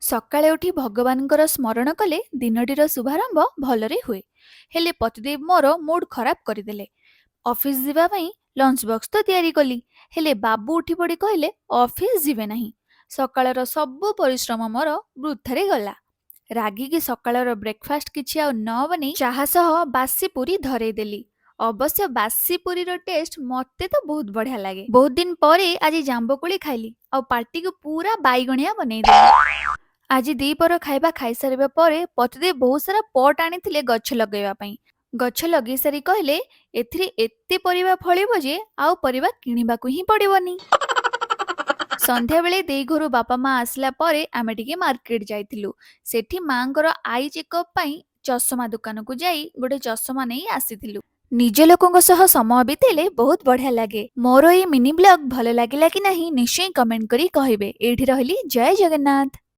ସକାଳେ ଉଠି ଭଗବାନଙ୍କର ସ୍ମରଣ କଲେ ଦିନଟିର ଶୁଭାରମ୍ଭ ଭଲରେ ହୁଏ। ହେଲେ ପତିଦେବ ମୋର ମୁଡ୍ ଖରାପ କରିଦେଲେ। ଅଫିସ ଯିବା ପାଇଁ ଲଞ୍ଚ ବକ୍ସ ତ ତିଆରି କଲି, ହେଲେ ବାବୁ ଉଠି ପଡ଼ି କହିଲେ ଅଫିସ ଯିବେ ନାହିଁ। ସକାଳର ସବୁ ପରିଶ୍ରମ ମୋର ବୃଥାରେ ଗଲା। ରାଗିକି ସକାଳର ବ୍ରେକଫାଷ୍ଟ କିଛି ଆଉ ନ ବନେଇ ଚାହା ସହ ବାସି ପୁରୀ ଧରେଇ ଦେଲି। ଅବଶ୍ୟ ବାସି ପୁରୀର ଟେଷ୍ଟ ମତେ ତ ବହୁତ ବଢିଆ ଲାଗେ। ବହୁତ ଦିନ ପରେ ଆଜି ଜାମ୍ବୁକୋଳି ଖାଇଲି ଆଉ ପାଟିକୁ ପୁରା ବାଇଗଣିଆ ବନେଇଦେଲି। ଆଜି ଦ୍ୱିପହର ଖାଇବା ଖାଇସାରିବା ପରେ ପତିଦେବ ବହୁତ ସାରା ପଟ୍ ଆଣିଥିଲେ ଗଛ ଲଗେଇବା ପାଇଁ। ଗଛ ଲଗେଇ ସାରି କହିଲେ, ଏଥିରେ ଏତେ ପରିବା ଫଳିବ ଯେ ଆଉ ପରିବା କିଣିବାକୁ ହିଁ ପଡ଼ିବନି। ସନ୍ଧ୍ୟାବେଳେ ଦେଇ ଘରୁ ବାପା ମା ଆସିଲା ପରେ ଆମେ ଟିକେ ମାର୍କେଟ ଯାଇଥିଲୁ। ସେଠି ମାଙ୍କର I checkup ପାଇଁ ଚଷମା ଦୋକାନକୁ ଯାଇ ଗୋଟେ ଚଷମା ନେଇ ଆସିଥିଲୁ। ନିଜ ଲୋକଙ୍କ ସହ ସମୟ ବିତେଇଲେ ବହୁତ ବଢିଆ ଲାଗେ। ମୋର ଏଇ ମିନି ବ୍ଲଗ ଭଲ ଲାଗିଲା କି ନାହିଁ, ନିଶ୍ଚୟ କମେଣ୍ଟ କରି କହିବେ। ଏଇଠି ରହିଲି। ଜୟ ଜଗନ୍ନାଥ।